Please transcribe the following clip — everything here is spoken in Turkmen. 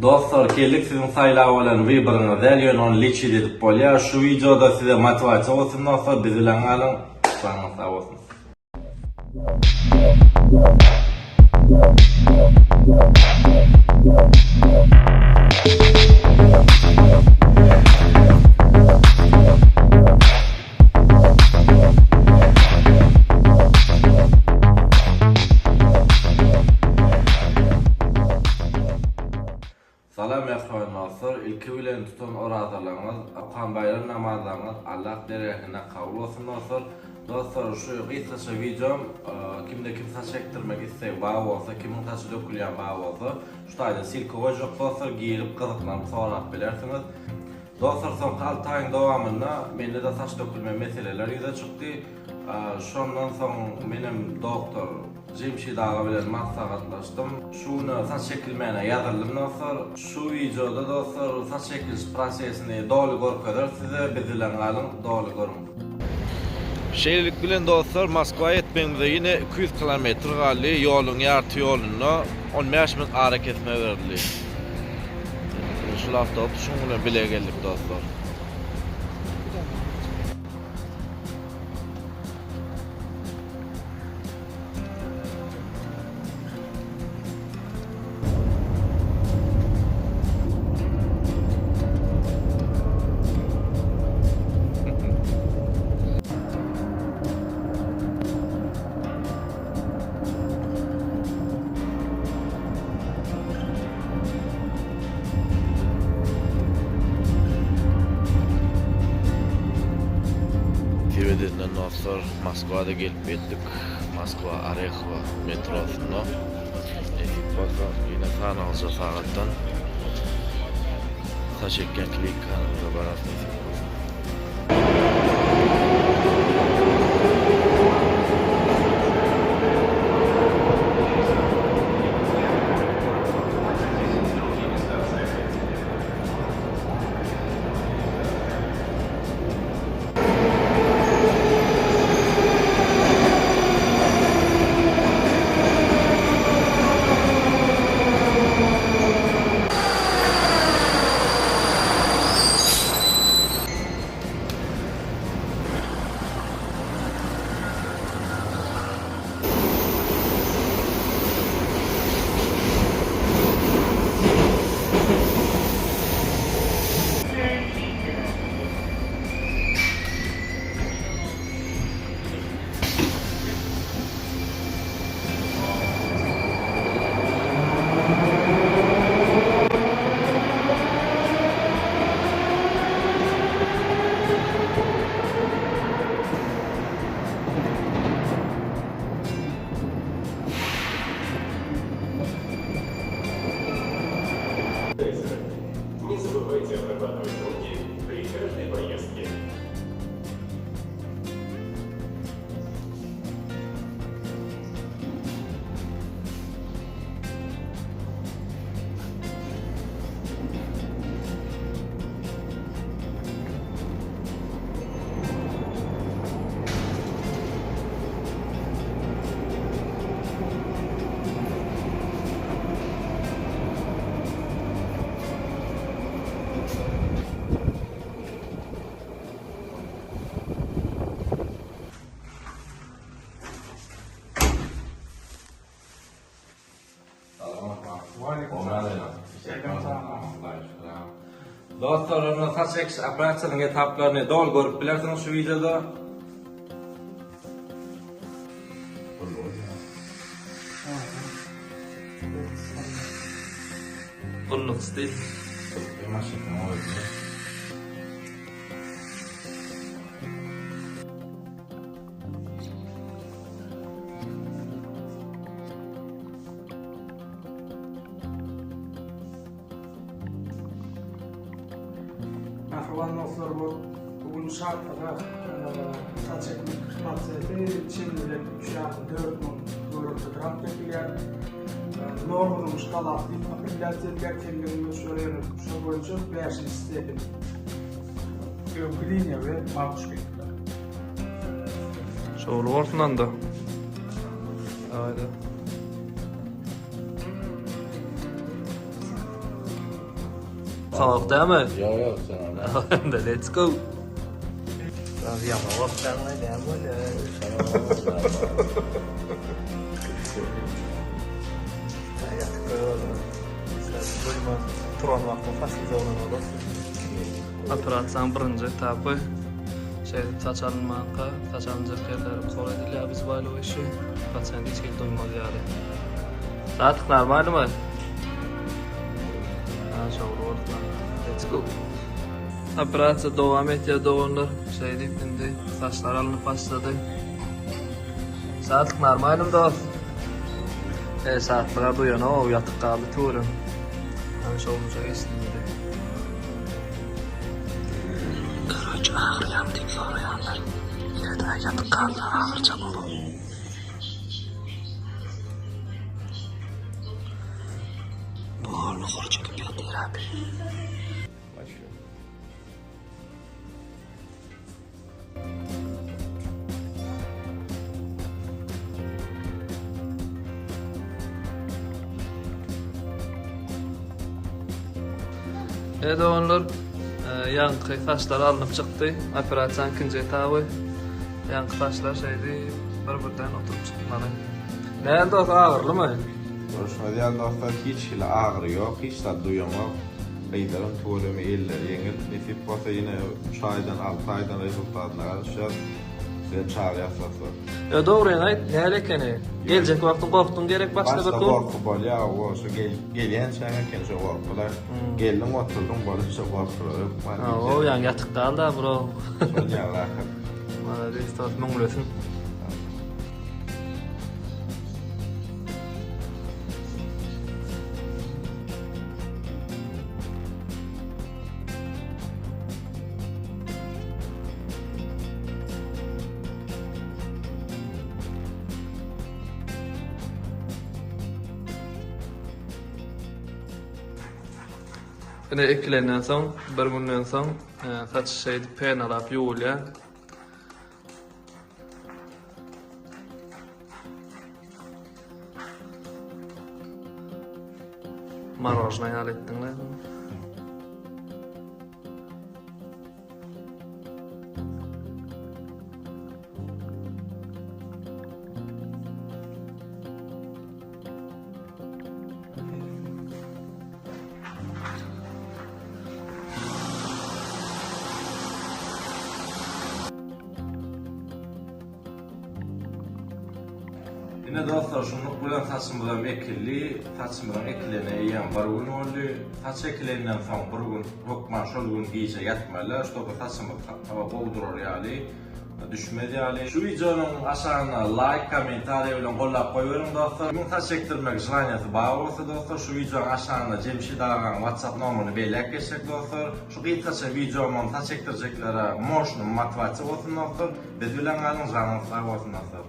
Dostlar keldik siziň saýlap alan wyboryňyz däl ýöne ony liçit edip bolýar şu wideoda size motiwasiýa bolsun dostlar biz bilen galyň janyňyz sag bolsun. Salam mähriban dostlar, ilki bilen tutan orazalaryňyz, okan baýram namazlaryňyz Allah dergähinde kabul bolsun dostlar. Dostlar şu gysgaça wideom kimde kim saç ekdirmek islegi bar bolsa, kimiň saçy dökülýän bar bolsa, şu taýda silka goýjak dostlar, girip gyzyklanyp sorap bilersiňiz. Dostlar soňky alty aýyň dowamynda mende-de saç dökülme meseleler ýüze çykdy. Şondan soň menem doktor Jemşit aga bilen maslahatlaşdym. Şu güne saç çekilmäne ýazyldym dostlar. Şu wideoda dostlar saç çekiliş prosesini doly görkezeris size biz bilen galyň doly görüň. Şeýlelik bilen dostlar Moskwa ýetmegimize ýene 200 kilometr galdy. Ýoluň ýarty ýolunda 15 minut arakesme berildi. Şul awtobus şuň bilen bile geldik dostlar. Tibedinden dostlar Moskwa-da gelip ýetdik. Moskwa Orehowa metrosynda. Nesip bolsa ýene sanalja sagatdan saç ekýän klinikanyňyza bararys nesip bolsa. Не забывайте обрабатывать руки при каждой поездке. Dostlar, onda saç ekiş operasiýasynyň etaplaryny doly görüp bilersiňiz şu wideoda. Gulluk stil. Mähriban dostlar bu bu gün şatlyga saç ekmek prosesi çen bilen üç ýarym 4000 göwrümde gram çekilýär. Normanyň şkalasy diýip apelýasiýa edilýär teňňeliň möçberi ýöne şol boýunça bäşinji stepen. Öňki liniýa we babushka. Şowly bolsun onda. Aýda. Gorkaňok dämi? Ýok ýok sen. Onda let's go. Biraz ýaňa gorkýaňlaý näme bolýar? Ýatyp goýberdim. Duýman turan wagtyň saçly joglan bolar. Operasiýanyň birinji etapy şeýdip saç alynmanka, saç alynjak ýerleri kol edilýär obezboýlaýşy. Pasient hiç hili duýmaz ýaly. Zatlyk normalmy? Ha, şowly boldy. Let's go. Operasiýa dowam etýär doganlar. Şeýdip indi saçlar alnyp başlady. Şatlyk normalmy dost? E, şatlyga duýanok, ýatyp galdy töwerem. Hany şowluja geçsin indi. Karoç agyrýamy diýip soraýanlar. Ýa-da ýatyp galdy agyrjak bolup. Bolny hor çekip ýatyr abi. E doganlar, e, ýaňky saçlar alnyp çykdy. Operasiýanyň ikinji etaby. Ýaňky saçlar şeýdi bir-birden oturyp çykmaly. Näl dost agyrlymy? Görüşmez ýaly dostlar hiç hili agyry ýok, hiç zat duýaňok. Gyzlaryň tüweleme elleri ýeňil. Nesip bolsa ýene üç aýdan alty aýdan rezultatyna garaşýas. Size çagyrýas dostlar. Ýo dogryňy aýt, näl ekeni? Geljek wagtyň gorkduň gerek başda bir Başda gün? gorky bolýa hawa şo gelýänçäň eken şo gorkular. Geldiň oturdyň boldy şo gorkular hökman Hawa geljek. ýaňy ýatyp galda bro. Şol ýaly ahyr. Malades dost müňlesin. Ine ekilenden soň, bir günden soň e, saç şeýdip penalap ýuwulýar. Marojna ýaly etdiň-le. Ine dostlar şunluk bilen saçymyzam ekildi. Saçymyzyň ekilene eýýäm bir gün boldy. Saç ekilenden soň bir gün hökman şol gün gije ýatmaly, ştoby saçymyz gowy durar ýaly, düşmez ýaly. Şu wideonyň aşagyna laýk, kommentariýa bilen gollap goýberiň dostlar. Kimiň saç ekdirmek želaniýasy bar bolsa dostlar şu wideonyň aşagynda Jemşit agaň WhatsApp nomerini belläp geçjek dostlar. Şu gysgaça wideomam saç ekdirjeklere moşny motiwasiýa bolsun dostlar. Biz bilen galyň janyňyz sag bolsun dostlar.